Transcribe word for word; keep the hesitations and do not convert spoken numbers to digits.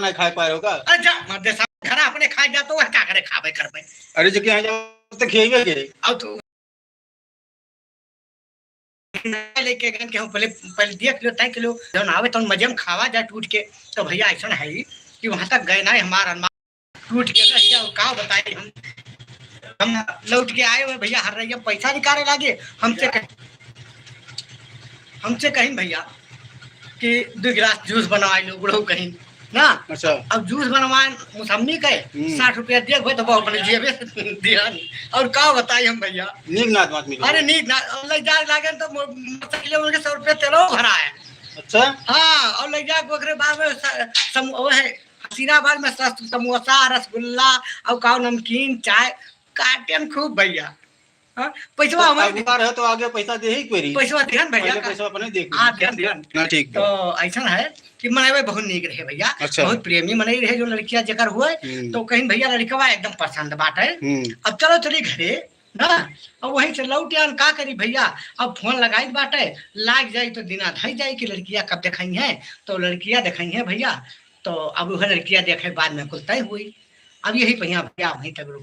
ना खाए पाए हो का? अरे जा, मत दे साहब, घर अपने खाए जा तो वह का करे, खाबे करबे। अरे जो कि यहाँ जाओ तो खियाइबे के। अब तो लेके गए कि हम पहले, पहले देख लो, तय के लो, जौन आवे तौन मजे में खावा जाए टूट के। तो भैया ऐसा है कि वहाँ तक गए ना, हमारा अनुमान टूट के रह गया। और का बताई हम, हम लौट के आए हुए भैया, हर रही पैसा निकाले लागे। हमसे कह, हमसे कहीं भैया कि दो गिलास जूस बनवाई लो, बुढ़ऊ कहीं ना। अच्छा। अब जूस बनवाए मौसमी के, हम्म। साठ रुपया दिए हुए तो वो अपने जेबे से दिया नहीं। और का बताई हम भैया? नीक नाथ बात मिलो। अरे नीक ना, और ले जा लागे तो मो-, मोटरसाइकिल में सौ रुपया तेलो भरा है। अच्छा। हाँ, और ले जा के ओकरे बाद में स-, सम-, वो है, हसीनाबाद में स-, समोसा, रसगुल्ला और का नमकीन, चाय, काटेन खूब भैया। हाँ, पैसवा तो हमारे अगुआ रहे तो आगे पैसा दे ही कोई रही। पैसवा दिहन भैया पहले का। पैसवा अपने दे के हाँ, दिहन, दिहन। ना, ठीक तो बा। ऐसा है कि मनई बहुत नीक रहे भैया, अच्छा। बहुत प्रेमी मनई रहे जो लड़किया जेकर हुए, हम्म। तो कहीं भैया लड़कवा एकदम पसंद बाटे। हम्म। अब चलो चली घरे ना, अब वहीं से लौट आन का करी भैया, अब फोन लगाई बाटे, लाग जाई तो दिना धई जाई कि लड़किया कब देखाई है, तो लड़किया देखाई है भैया, तो अब वह लड़किया देखे बाद में कुल तय हुई। अब यही भैया, भैया वहीं तक रुक